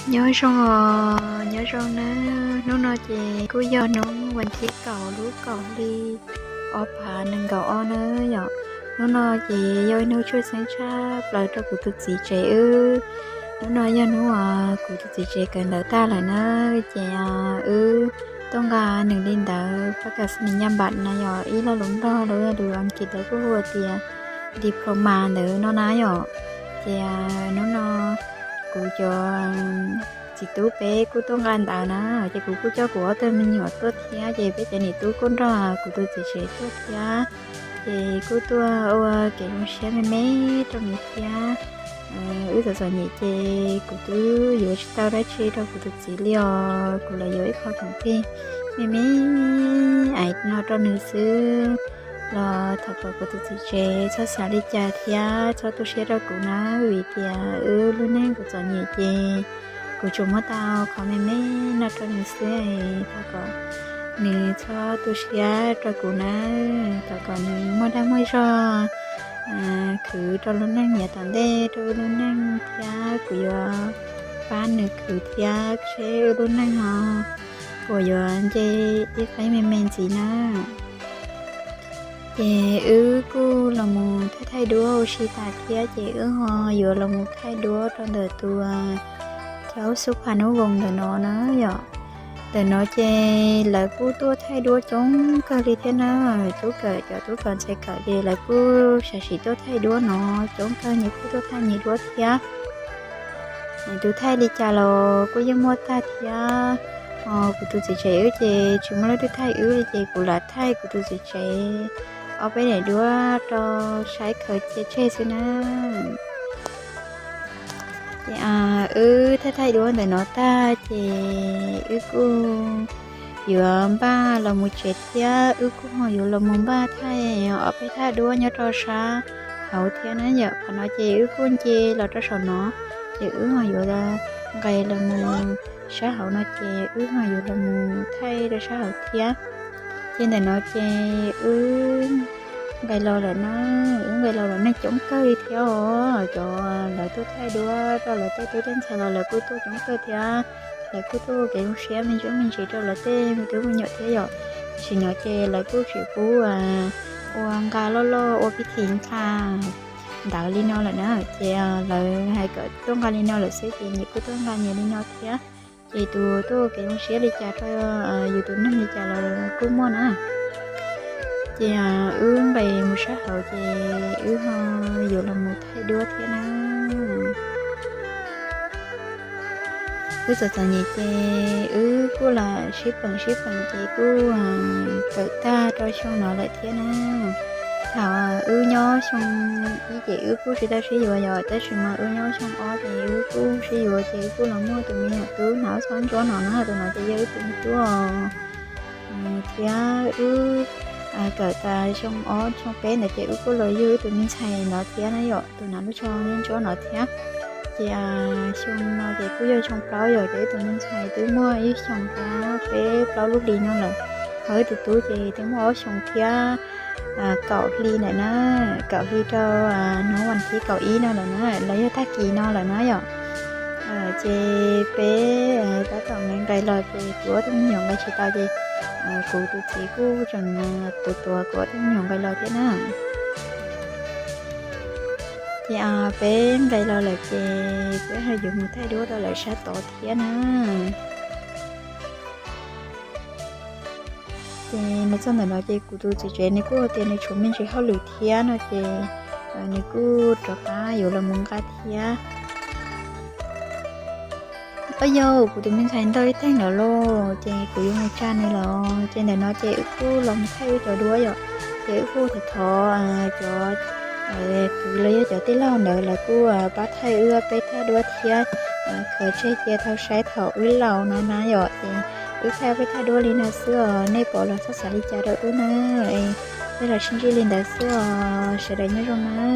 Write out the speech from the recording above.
Nyob zoo os, nyob zoo nawb. Hnub no ces kuj yog hnub vas thib kaum lub kaum hli ob phav nees nkaum ob nawb yom. Hnub no ces yog ib hnub tshwj xeeb tshaj plaws rau kuv tus txiv tsev wb. Hnub no yog hnub uas kuv tus txiv tsev kawm ntawv tag lawm na, ces wb tuaj nqa nws li ntawd pab kas me nyab npam na yom, ib lo lus Nplog los yog lus Askiv lawv kuj hu tias diploma ntawd no na yom. Ces hnub no kuv cov txiv tub peb kuj tuaj nqa ntawv na, ces kuv kuj coj kuv ob tug me nyuam tuaj thiab, ces peb cov niam tub kuj nrog kuv tus txiv tsev tuaj thiab. Ces kuj tuaj ua kev zoo siab me me rau nws thiab. Wb txom txom nyem ces kuv twb yuav tsis tau dab tsi rau kuv tus txiv li os, kuv los yuav ib qho khoom plig me me aiv no rau nws xwb. Los thov kom kuv tus txiv tsev txhob xav li cas thiab txhob tu siab rau kuv na, vim tias wb lub neej kuv txom nyem ces kuv tsuas muab tau qhov me me no rau nws xwb. Thov kom nws txhob tu siab rau kuv na, thov kom nws muaj dag muaj zog khwv rau lub neej yav tom ntej rau wb lub neej thiab kuv yuav pab nws khwv thiab seb wb lub neej ho puas yuav nce ib qeb me me ntxiv na. Ces wb kuj los mus thaij thaij duab ua si tas thiab, ces wb ho yuav los mus thaij duab rau ntawm tus caub xub pha nub voos ntawm no na yom. Ntawm no ces lawv kuj tuaj thaij duab coob kawg li thiab na. Tub kawm, cov tub kawm ntxhais kawm ces lawv kuj sam sim tuaj thaij duab no coob kawg, nyias kuj tuaj thaij nyias duab thiab. Tus thaij li cas los kuj yeej muaj tag thiab. Ho kuv tus txiv tsev wb ces tsis muaj leej twg thaij wb li, ces kuv lam thaij kuv tus txiv tsev ob peb daim duab rau saib khaws cia tseg xwb na. Ces wb thaij thaij duab ntawm no tag ces wb kuj yuav npaj los mus tsev thiab, wb kuj ho yuav los mus npaj thaij ob peb thaj duab nyob rau sab hauv thiab na yom. Qhov no ces wb kuj nce los rau saum no, ces wb ho yuav nqes los mus sab hauv no, ces wb ho yuav los mus thaij rau sab hauv thiab. Ces ntawm no ces wb nqes los lawm na, wb nqes los lawm neeg coob kawg li thiab os. Cov lawv tuaj thaij duab rau lawv tej tub tej ntxhais los lawv kuj tuaj coob kawg thiab. Lawv kuj tuaj ua kev zoo siab me ntsis me ntsis rau lawv tej me tub me nyuam thiab yom. Tam sim no ces lawv kuj tsis pub ua nqa loj loj ua pib thim nqa ntawd li no lawm na. Ces lawv hais kom tuaj nqa li no lawm xwb ces nyias kuj tuaj nqa nyias li no thiab. Ces tus tuaj ua kev zoo siab li cas rau yus tus neeg li cas los kuj muaj na. Ces wb nqes mus sab hauv ces wb ho yuav los mus thaij duab thiab na. Wb txom txom nyem ces wb kuj lam sib peem sib peem ces kuj kawm tag rau xyoo no lawm thiab na. Thaum wb nyob xyoo ib ces wb kuj tsis tau sib yuav yom, tab sis mas wb nyob xyoo ob ces wb kuj sib yuav ces wb kuj los muaj tus me nyuam tub hnav ob txhob ntsuab no na, tus no ces yog wb tus me tub thiab. Wb kawm tas xyoo ob xyoo peb ntawd ces wb kuj los yug wb tus me ntxhais no thiab na yom, tus hnav lub txhob ntsuab no thiab. Ces xyoo no ces kuj yog xyoo plaub yom, ces wb tus me ntxhais twb muaj ib xyoos thiab peb plaub lub hlis no lawm. Ho wb tus tub ces twb muaj ob xyoos thiab kaum hli ntawm na, kaum hli rau hnub vas thib kaum ib no lawm na, los yog tag kis no lawm na yom. Ces peb tab tom nqes los ces kuv ob tug me nyuam nqes tsis tau ces kuv tus txiv kuj tseem tuav tuav kuv ob tug me nyuam nqes los thiab na. Ces peb nqes los lawm ces peb ho yuav mus thaij duab rau lawv sab tod thiab na. Ces los txog ntawm no ces kuv tus txiv tsev nws kuj tias nws tshuav me ntsis hauj lwm thiab no ces nws kuj rov qab yuav los mus nqa thiab. Au yau, kuv tus me ntxhais ntaug ib teeg lawm lauj, ces kuv yuav mus tsa nws lawm. Ces ntawm no ces wb kuj los mus thaij wb cov duab yom, ces wb kuj thov thov cov kwv los yog cov tij laug ntawd lawv kuj pab thaij wb peb thaj duab thiab, khaws tseg cia thaum saib thaum wb laus no na yom. Ces wb thaij peb thaj duab li no xwb os, nej pom los txhob xav li cas rau wb na. Peb los sib ntsib li ntawd xwb os, sawv daws nyob zoo na.